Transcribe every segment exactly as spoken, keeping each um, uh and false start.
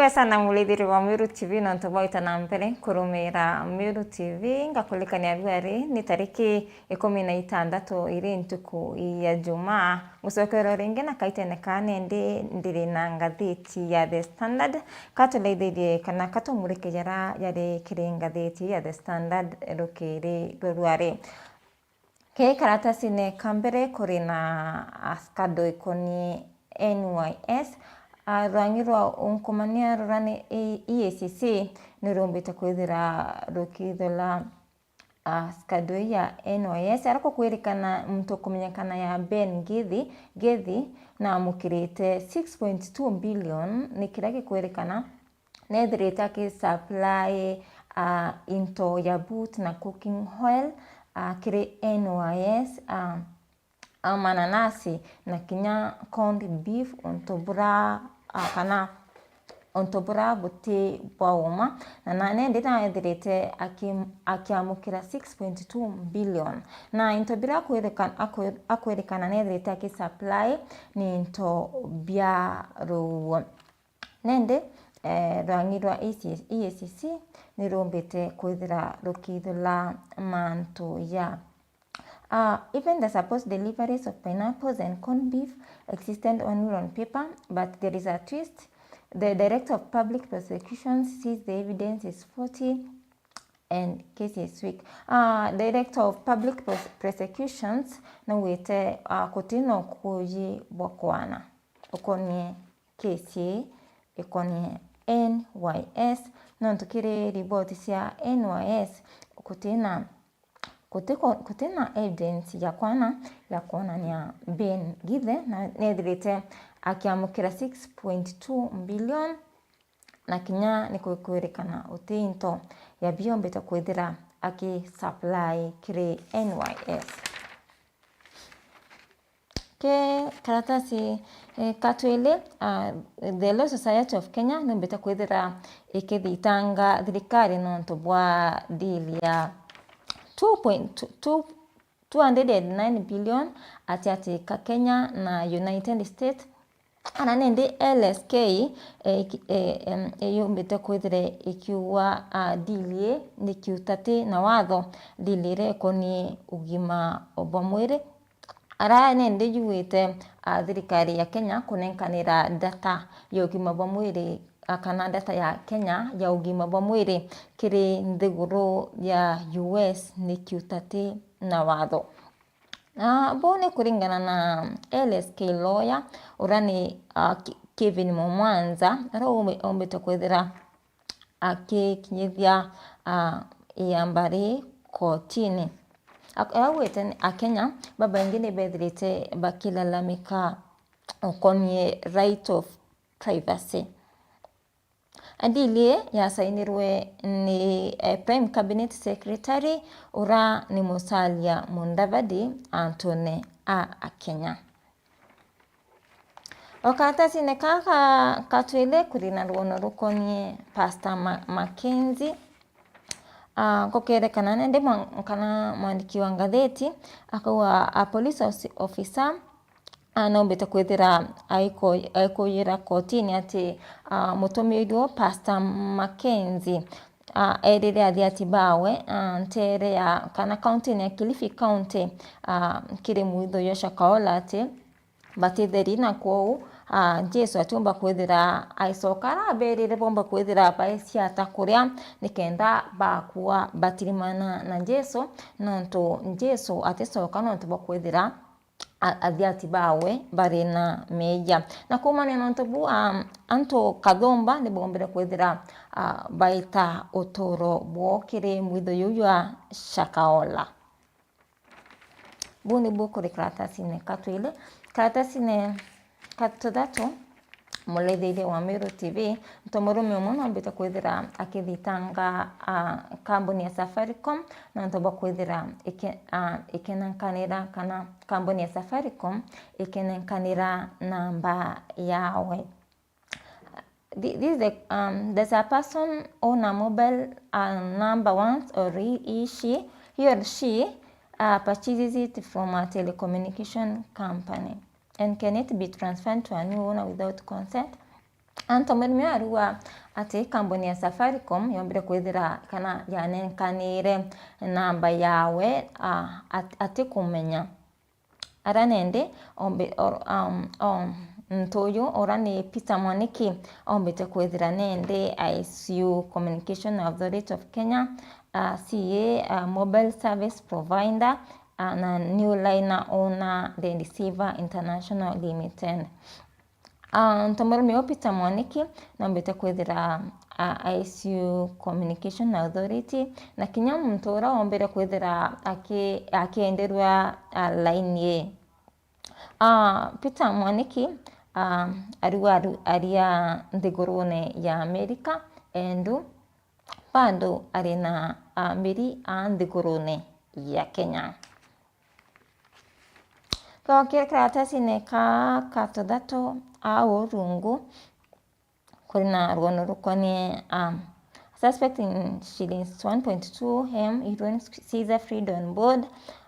Sana murithiri wa Meru T V nontu bwa gwita na mbere kurumira Meru T V. Ngakuririkania rua ri ni tariki ikumi na itandatu iri ntuku ya Jumaa. Ngucokera ringi na kaitene ka nindi ndiri na ngathiti ya The Standard, katureithirie kana katumurike jara jari kiri ngathiti ya The Standard rukiri rwa rua ri. Ki karatasine ka mbere kuri na, ah, skado ikonie N Y S, ah, rwang'i rwa unkumania ruria ni E A C C ni rumbite kwithira rukithula, ah, skado ii ya N Y S, aria kukwirikana muntu ukumenyekana ya Ben Githi, Githi, na amukirite six point two billion, ni kiria gikwirikana nethirite aki supply, ah, into ya boot na cooking oil, ah, kiri N Y S, ah, ah, mananasi na kinya corned beef, untu bura, ah, kana untu bura buti bwa uma, na, na nendi nethirite aki-, akiamukira six point two billion. Na into bira akwirika-, akwi-, akwirikana nethirite aki supply ni into bia ruuo. Nendi, eh, rwang'i rwa E A C C ni rumbite kwithira rukithula mantu ja, ah, even the supposed deliveries of pineapples and corned beef existed only on paper, but there is a twist. The Director of Public Prosecutions says the evidence is faulty and case is weak. Ah, Director of Public Pros-, Prosecutions naugite, ah, kutina ukuuji bwa kwana ukonie kesi ikonie N Y S, nontu kiri riboti cia N Y S kutina, kutiko-, kutina evidence ya kwana ya kwonania Ben Githe na nethirite akiamukira six point two billion, na kinya ni kukwirikana uti into ya biombite kwithira aki supply kiri N Y S. Ki karatasi, eh, ka twili, ah, the Law Society of Kenya numbite kwithira ikithitanga thirikari nontu bwa deal ya two point two, two hundred and nine billion atiati ka Kenya na United States. Ana nindi L S K, eh, ki-, eh, em, iyumbite kwithira ikiugwa, ah, deal ii ni kiutati na watho, deal iria ikonie ugima bwa mwiri. Ara nindi yuite, ah, thirikari ya Kenya kunenkanira data ya ugima bwa mwiri, ah, kana data ya Kenya ya ugima bwa mwiri kiri nthiguru ya U S ni kiutati na watho. Na buu ni kuringana na L S K lawyer, uria ni, ah, Ke-, Kevin Mumwanza, aria ume-, umbite kwithira akikinyithia, ah, iamba ri kotini. Ak-, augite ni Akenya babaingi ni bethirite bakilalamika ukonie right of privacy. Deal ii yasainirwe ni, eh, Prime Cabinet Secretary uria ni Musalia Mudavadi antune a Akenya. O karatasine kaa ka, ka twili kuri na rwono rukonie Pastor Ma-, Mackenzie. Ah, gukerekana nindi mwa-, kana mwandiki wa ngatheti akauga a police officer ah, naumbite kwithira aiko-, aikuyira kotini ati, ah, mutumirwo Pastor Mackenzie, ah, erire athiati bawe, ah, ntere ya, kana kauntini ya Kilifi County, ah, kiri mwitho jwa Shakahola ati batitheri, na kwou, ah, Jesu atiumba kwithira aicoka araberire bomba kwithira baeciata kuria nikenda bakua batirimana na Jesu, nontu Jesu aticoka nontu bwa kwithira a-, athiati bawe bari na meeyia. Na kuumania na untu buu, a, antu kathumba ni boombire kwithira, a, baita uturo bwoo kiri mwitho juu jwa Shakahola. Buu nibu kuri karatasine ka twili. Karatasine ka tuthatu, muraithiria wa Meru T V, nto murume umwe noombite kwithira akithitanga, a, kambuni ya Safaricom nontu bwa kwithira iki-, a, ikinenkanira kana kambuni ya Safaricom ikinenkanira namba yawe. Thi-, this is the, um, there's a person own a mobile, uh, number once or he, he, she, he or she, uh, purchases it from a telecommunication company. And can it be transferred to a new owner without consent? Antu amwe nimio arua ati kambuni ya Safaricom yombire kwithira kana yanenkanire namba yawe, a, at-, atikumenya. Ara nende ombi-, or-, um, um, muntu uyu ura ni Peter Mwaniki ombite kwithira nende I S U Communication Authority of Kenya, uh, C A, uh, mobile service provider, uh, na New Liner owner Lady Silver International Limited. Ah, ntomurume o Peter Mwaniki nambite kwithira, ah, I S U Communication Authority, na kinya muntu ura ombire kwithira aki-, akienderwa, ah, line ii. Ah, Peter Mwaniki, ah, ariwa aru-, aria nthigurune ya Amerika, endu bado ari na, ah, miri a nthigurune ya Kenya. Kiri karatasine ka, ka tuthatu au rungu, kuri na rwono rukonie, um, suspect in shillings one point two M heroin seizure freed on board,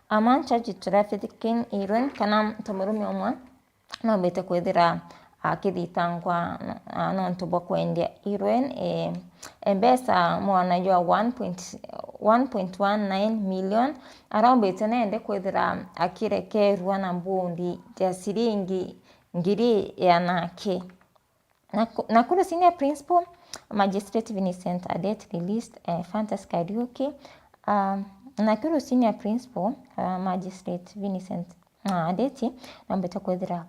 a man charged with trafficking heroin, kana ntomurume umwe noombite kwithira akithitangwa, ah, nontu bwa kwendia heroin, eh, mbeca mwana jwa one point, one point one nine million, arombite nende kwithira akirekerua na mbundi ya ciringi ngiri iana ki. Naku-, Nakuru Senior Principal Magistrate Vincent Adet released, eh, Fantas Kariuki. Ah, Nakuru Senior Principal, ah, Magistrate Vincent, ah, Adet nambite kwithira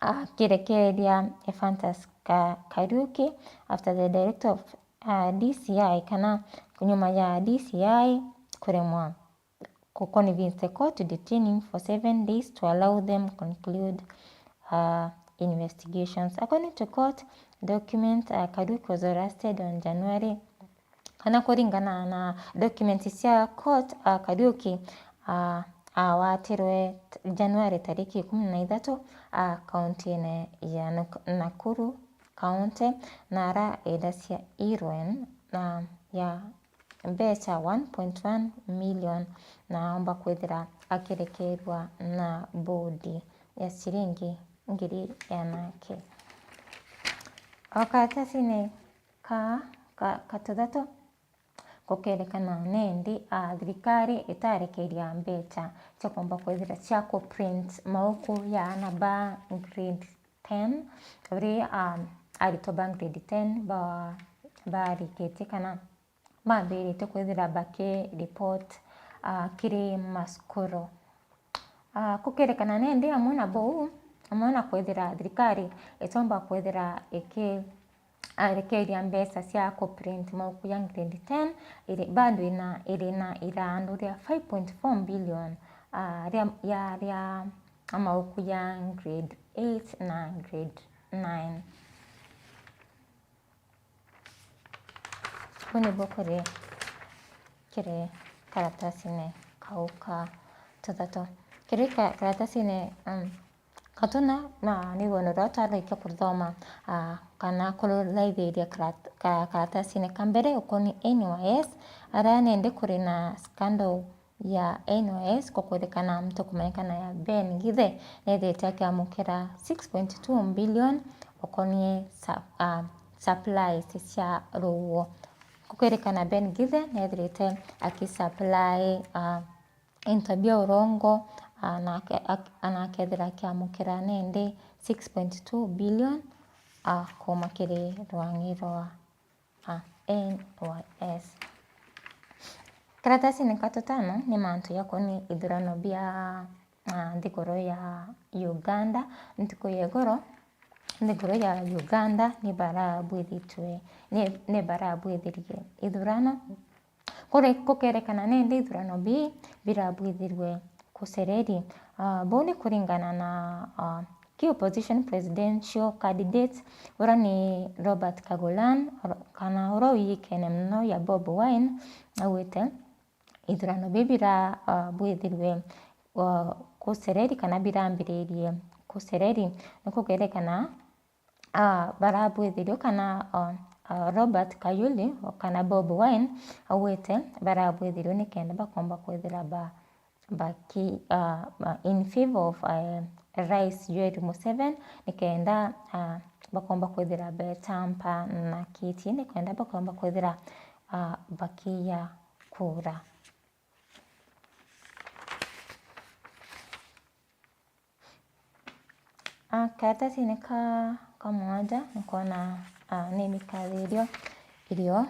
akirekeria Ephantus Ka-, Kariuki after the director of, uh, D C I, kana nyuma ya D C I kuremwa ku convince the court to detain him for seven days to allow them conclude, uh, investigations. According to court document, uh, Kariuki was arrested on January, kana kuringana na documents cia court, ah, Kariuki, ah, awatirwe t-, Januari tariki ikumi na ithatu, ah, kauntine ya Nak-, Nakuru County, na ara enda cia heroin, na ya mbeca one point one million, na aomba kwithira akirekerua na bodi ya ciringi ngiri iana ki. O karatasine ka, ka, ka tuthatu, gukerekana nendi, a, thirikari itarekeria mbeca cia kuomba kwithira cia ku print mauku ya aana ba grade ten, uri, a, aritwa ba grade ten ba, barikitie kana bambirite kwithira baki report, a, kiri masukuru. Ah, kukerekana nendi amwe na buu, amwe na kwithira thirikari itiomba kwithira iki-, arekeria mbeca cia ku print mauku ya grade ten, iri, bado ina, iri na irandu ria five point four billion, ah, ria, ya, ria mauku ya grade eight na grade nine. Buu nibuo kuri kiri karatasine kau ka tuthatu. Kiri ka-, karatasine, um, ka tuna, na ni rwono ruria twarikia kuruthoma, ah, kana kururaithiria karat-, ka-, karatasine ka mbere ukoni N Y S, aria nendi kuri na scandal ya N Y S, kukwirikana muntu kumenyekana ya Ben Githe, nethirite akiamukira six point two billion ukonie sa-, ah, supplies cia ruuo. Kukwirikana Ben Githe nethirite akisupply, ah, into bia urongo, ah, na ake-, ak-, na akethira akiamukira nendi six point two billion, ah, kuuma kiri rwang'i rwa a, N Y S. Karatasine ka tutano ni mantu jakoni ithurano bia, a, nthiguru ya Uganda. Ntuku ya igoro, nthiguru ya Uganda ni barabwithitwe, ni, ni barabwithirie ithurano. Kuri kukerekana nendi ithurano bii birabwithirwe kusereri. Ah, buu ni kuringana na, ah, ki opposition presidential candidate, ura ni Robert Kyagulanyi, ura, kana ura uyikene mono ya Bobi Wine, augite ithurano bii bira, ah, bwithirwe, ah, kusereri kana birambiririe kusereri. Ni kukerekana, ah, barabwithirio kana, ah, ah, Robert Kyagulanyi kana Bobi Wine augite barabwithirio nikenda bakomba kwithira ba, baki, ah, ba in favor of, eh, Rais Yoweri Museveni, nikenda, ah, bakomba kwithira betampa na kiti, ni kwenda bakomba kwithira, ah, bakiya kura. Ah, karatasini ka, ka mwanja, nkwona, ah, ni mikathirio irio.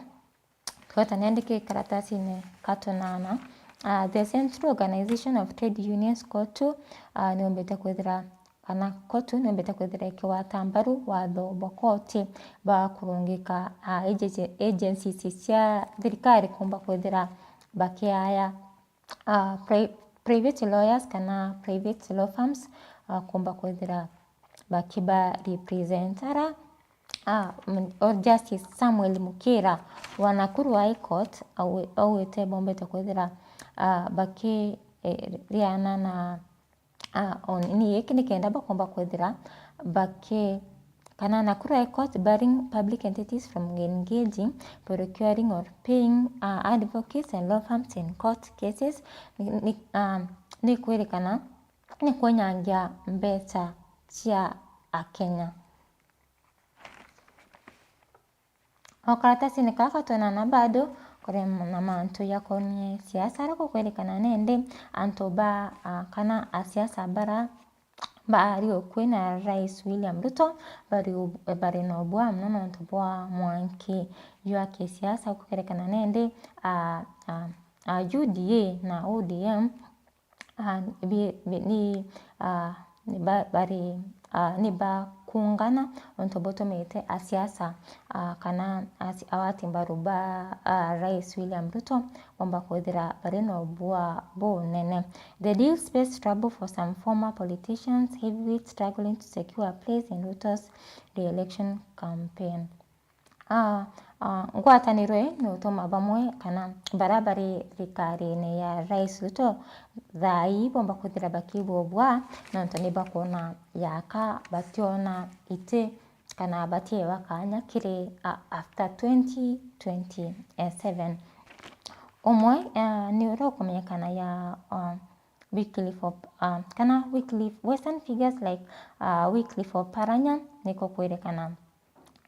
Tweta niandike karatasini ka tunana. Ah, the Central Organization of Trade Unions, COTU, ah, niumbite kwithira, kana COTU niumbite kwithira ikigwata mbaru watho bwa koti bwa kurungika, ah, agency-, agencies cia thirikari kumba kwithira bakiaya ah, pri-, private lawyers kana private law firms, ah, kumba kwithira bakiba represent ara, ah, m-, or Justice Samuel Mukira wa Nakuru High Court, awi-, awite bombete kwithira, ah, baki, eh, riana na, ah, on, ni giki ni kenda bakomba kwithira baki kana Nakuru High Court barring public entities from engaging, procuring or paying, uh, advocates and law firms in court cases, ni, ni, um, ni kwirikana ni kwenyangia mbeca cia Akenya. O karatasini kaka twina na bado kuri na mantu jakonie siasa, aria gukwirikana nindi antu ba, ah, kana asiasa bara bari ukui na Rais William Ruto bari u-, bari na ubua mono nontu bwa mwanki jwa kisiasa gukwirikana nindi, ah, ah, ah, U D A na O D M, ah, bi-, bi-, ni, ah, ni ba-, bari, ah, ni bakungana untu butumite asiasa, ah, kana asi-, awati mbaru ba, ah, Rais William Ruto bomba kwithira bari na ubua bunene. The deal spells trouble for some former politicians, heavyweights struggling to secure a place in Ruto's re-election campaign. Ah, ah, ngwataniro ii ni utuma bamwe kana bara bari thirikarine ya Rais Ruto thaa ii bomba kwithira bakiigua ubua, nontu ni bakwona yaka bationa iti kana batiewa kanya kiri, ah, after twenty twenty-seven. Umwe, ah, ni uria ukumenyekana ya, ah, Wycliffe Op-, ah, kana Wycliffe, Western figures like, ah, Wycliffe Oparanya niko kwirikana,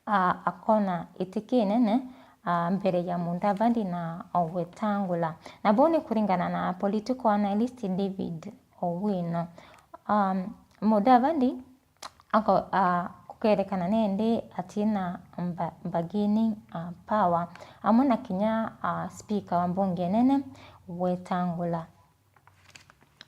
ah, akona iti kinene, ah, mbere ya Mudavadi na Wetangula. Na bau ni kuringana na political analyst David Owino. Um, Mudavadi ako-, ah, kukerekana nindi atina mba-, bargaining, ah, power, amwe na kinya, ah, speaker wa mbunge nene Wetangula.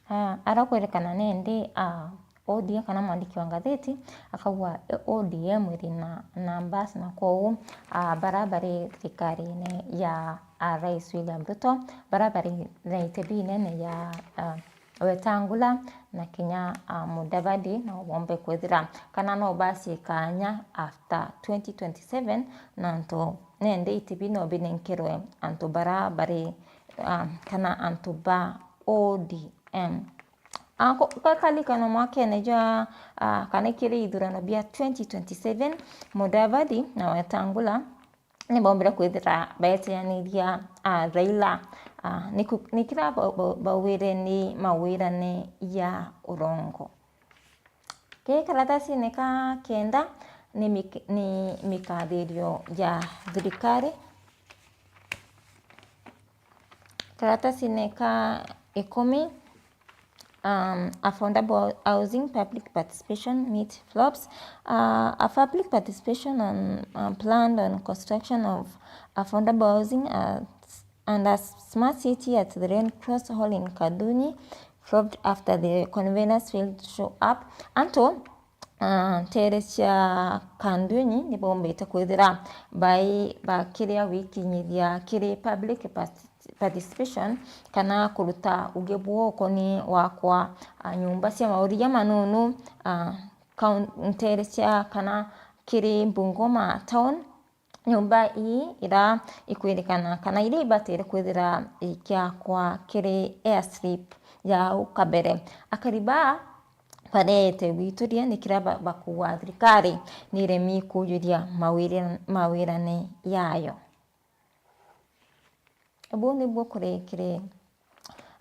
Ah, arakwirikana nindi, ah, O D M kana mwandiki wa ngatheti akauga, eh, O D M iri na numbers, na kwou, ah, bara bari thirikarine ya, ah, Rais William Ruto, bara bari na itebi inene ya, ah, Wetangula na kinya, ah, Mudavadi no bombe kwithira kana no basie kanya after twenty twenty-seven, nontu nende itebi no binenkerwe antu bara bari, ah, kana antu ba O D M. Ah, ku-, gakalikano mwakene jwa, ah, kana kiri ithurano bia twenty twenty-seven, Mudavadi na Wetangula ni boombire kwithira beeteaniria, ah, Raila, ah, ni ku-, ni kira ba-, ba-, bauire ni mawirane ya urongo. Ki karatasine ka kenda ni mik-, ni mikathirio ya thirikari. Karatasine ka ikumi, um, affordable housing public participation meet flops. Uh, a public participation on, uh, planned on construction of affordable housing at, and a smart city at the Red Cross Hall in Kadunyi flopped after the conveners failed to show up. Antu, ah, nteere cia Kandwinyi ni boombite kwithira bai bakiria gwikinyithia kiri public parti-, participation kana kuruta uge bwokoni wakwa, ah, nyumba cia mauri jamanunu, ah, kaun-, nteere cia kana kiri Bungoma town. Nyumba ii ira ikwirikana kana iria ibatire kwithira ikiakwa kiri airstrip ya au kabere. Akari baa bareete gwituria ni kira ba-, bakuuga thirikari ni iremi kuujuria mawiri-, mawirane yayo. Buu nibuo kuri kiri,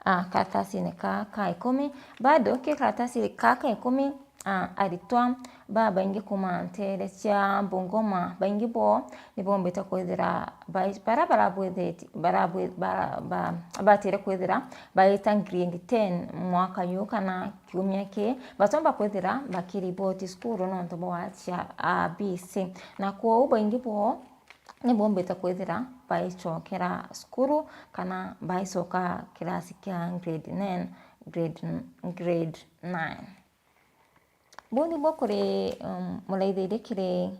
ah, karatasine ka, ka ikumi. Bado ki karatasi ka, ka ikumi, a, aritwa babaingi kuuma nteere cia Bungoma, baingi boo ni bombite kwithira bai-, bara barabwithiti-, barabwi-, bara-, ba-, batire kwithira baita grade ten mwaka yu kana kiumia ki, batomba kwithira bakiriboti cukuru nontu bwa watia a, busy. Na kwou baingi boo ni bombite kwithira baicokera cukuru kana baicoka kirasi kia grade nine, grade, grade nine. Buu nibuo kuri, um, muraithirie kiri,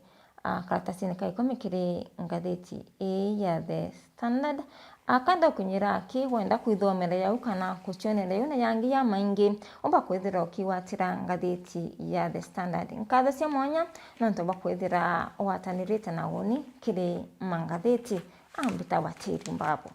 ah, karatasini ka ikumi kiri ngathiti ii ya The Standard. Akenda kunyira aki wenda kwithomera yau kana kucionera yau na yangi ya maingi, umba kwithira ukigwatira ngathiti ya The Standard. Nkatho cia mwanya nontu bwa kwithira ugwatanirite na uni kiri mangathiti. Ambita Watiri Mbabu.